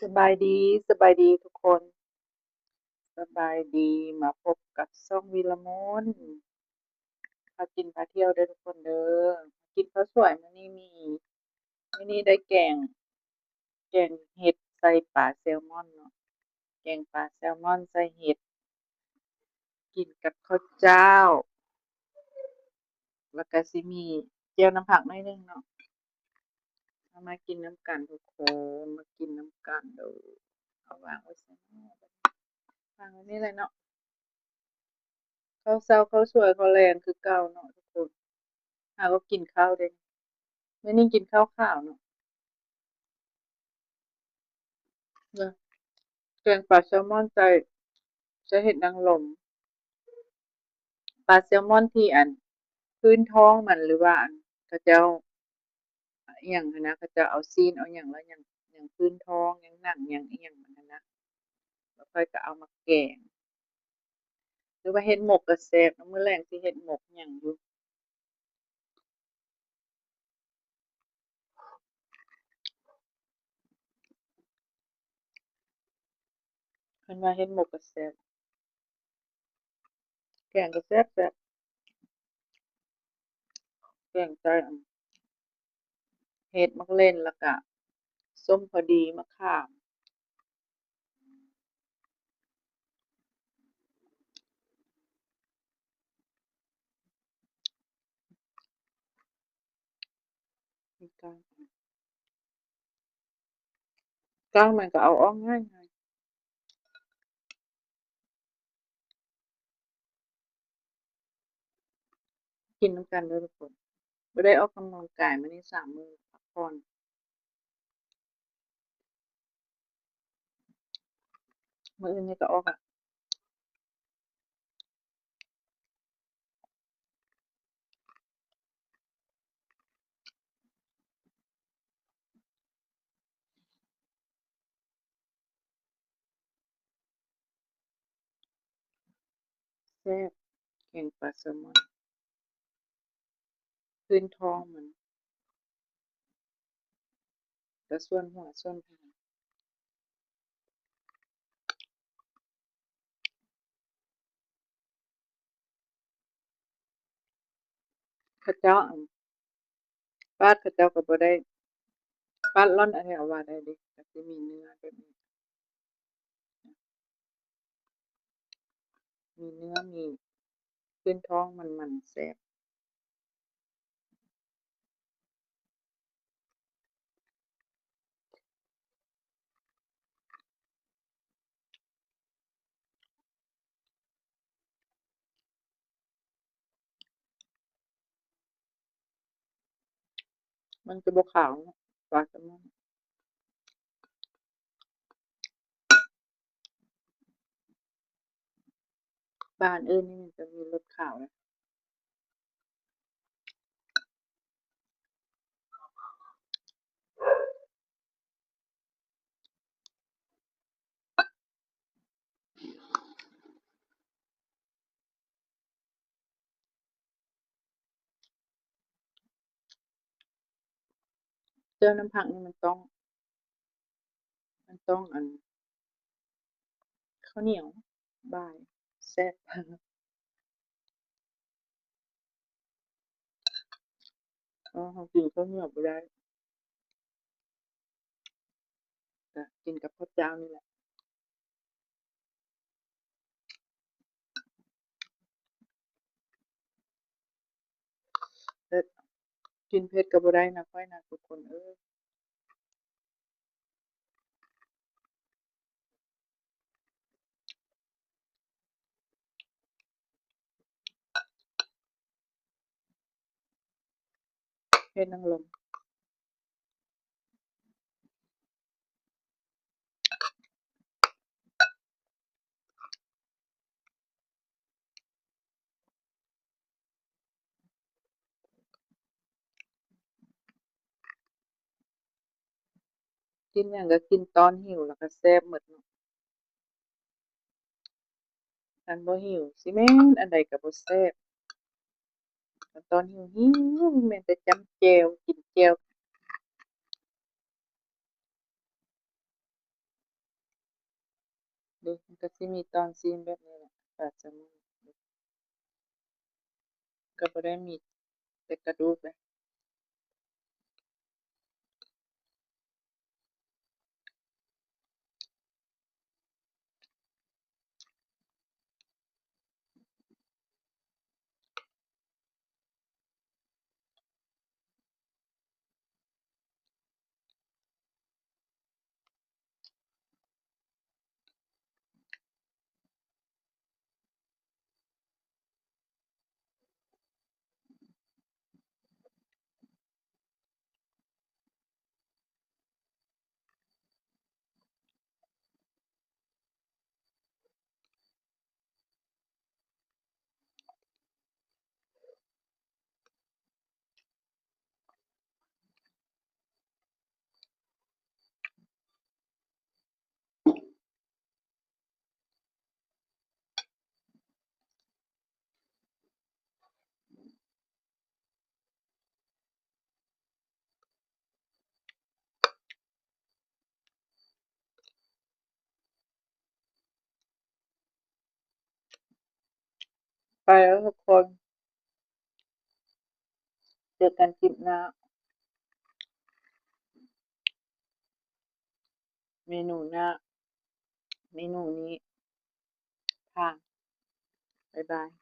ສະບາຍດີ, ສະບາຍດີທຸກຄົນ, ສະບາຍດີ, ມາພົບກັບຊ່ອງວິລະມົນ ພາກິນພາທ່ຽວເດີທຸກຄົນເດີ. ກິນເຂົ້າສວຍມື້ນີ້ມີ ມື້ນີ້ໄດ້ແກງ ແກງເຫັດໃສ່ປາແຊລມອນເນາະ, ແກງປາແຊລມອນໃສ່ເຫັດ ກິນກັບເຂົ້າເຈົ້າ ແລ້ວກະຊິມີແຈ່ວນ້ຳຜັກໜ້ອຍໜຶ່ງເນາະ. ເຮົາມາກິນນຳກັນທຸກຄົນ, ມາກິນນຳກັນເດີ. ເອົາວາງໄວ້ໃສເນາະ? ວາງໄວ້ນີ້ແຫຼະເນາະ. ເຂົ້າເຊົ້າ, ເຂົ້າສວຍ, ເຂົ້າແລງຄືເກົ່າເນາະທຸກຄົນ. ຫາກໍກິນເຂົ້າເດ້. ມື້ນີ້ກິນເຂົ້າຂາວເນາະ. ນະ ແກງປາແຊລມອນໃສ່ ໃສ່ເຫັດນາງລົມ. ປາແຊລມອນທີ່ອັນ ພື້ນທ້ອງມັນ ຫຼືວ່າອັນ ເຂົາເຈົ້າ ອີ່ຫຍັງຫັ້ນນະ, ເຂົາເຈົ້າເອົາຊີ້ນເອົາຫຍັງ ແລ້ວຫຍັງ ຫຍັງພື້ນທ້ອງ ຫຍັງໜັງ ຫຍັງອີ່ຫຍັງມັນຫັ້ນນະ, ແລ້ວຂ້ອຍກໍເອົາມາແກງ ຫຼືວ່າເຮັດໝົກກໍແຊບເນາະ. ມື້ແລງຊິເຮັດໝົກຫຍັງຢູ່. ເພິ່ນວ່າເຮັດໝົກກໍແຊບ, ແກງກໍແຊບໆ. ແກງໃສ່ອັນ ເຫັດໝາກເລັ່ນ ແລ້ວກະສົ້ມພໍດີ ໝາກຂາມ. ກ້າງ ກ້າງມັນກໍເອົາອອກງ່າຍໆ. ກິນນຳກັນເດີທຸກຄົນ. ບໍ່ໄດ້ອອກກຳລັງກາຍມື້ນີ້ສາມມື້ ພັກຜ່ອນ. ມື້ອື່ນນີ້ກໍອອກລະ. ແຊບ ແກງປາແຊລມອນ ພື້ນທ້ອງມັນ ແລ້ວສ່ວນຫົວສ່ວນຫາງ ເຂົາເຈົ້າ ອັນ ປາດເຂົາເຈົ້າກໍບໍ່ໄດ້ປາດລ່ອນ ອັນນີ້ເອົາວ່າໄດ້ເດ້ ກໍຊິມີເນື້ອແບບນີ້ ມີເນື້ອ ມີ ພື້ນທ້ອງມັນໆ ແຊບ. ມັນຈະບໍ່ຂາວເນາະ ປາແຊລມອນ. ປາອັນອື່ນນີ້ມັນຈະມີລົດຂາວນະ. ແຈ່ວນ້ຳຜັກນີ້ມັນຕ້ອງ ມັນຕ້ອງອັນ ເຂົ້າໜຽວບາຍ ແຊບ. ເອີ ເຮົາກິນເຂົ້າໜຽວບໍ່ໄດ້ ກໍກິນກັບເຂົ້າຈ້າວນີ້ແຫຼະ. ເອີ ກິນເຜັດກໍບໍ່ໄດ້ນະຂ້ອຍນະທຸກຄົນເອີຍ. ເຫັດນາງລົມ ກິນຫຍັງກໍກິນຕອນຫິວ ແລ້ວກໍແຊບໝົດເນາະ. ຄັນບໍ່ຫິວຊິແມ່ນອັນໃດກໍບໍ່ແຊບ. ຕອນຫິວໆ ແມ່ນແຕ່ຈ້ຳແຈ່ວ ກິນແຈ່ວ. ກໍຊິມີຕອນຊີ້ນແບບນີ້ແຫຼະ ປາແຊລມອນ ກໍບໍ່ໄດ້ມີແຕ່ກະດູກເດ້. ໄປແລ້ວທຸກຄົນ ເຈີກັນຄລິບໜ້າ ເມນູໜ້າ ເມນູນີ້ຜ່ານ ບາຍບາຍ.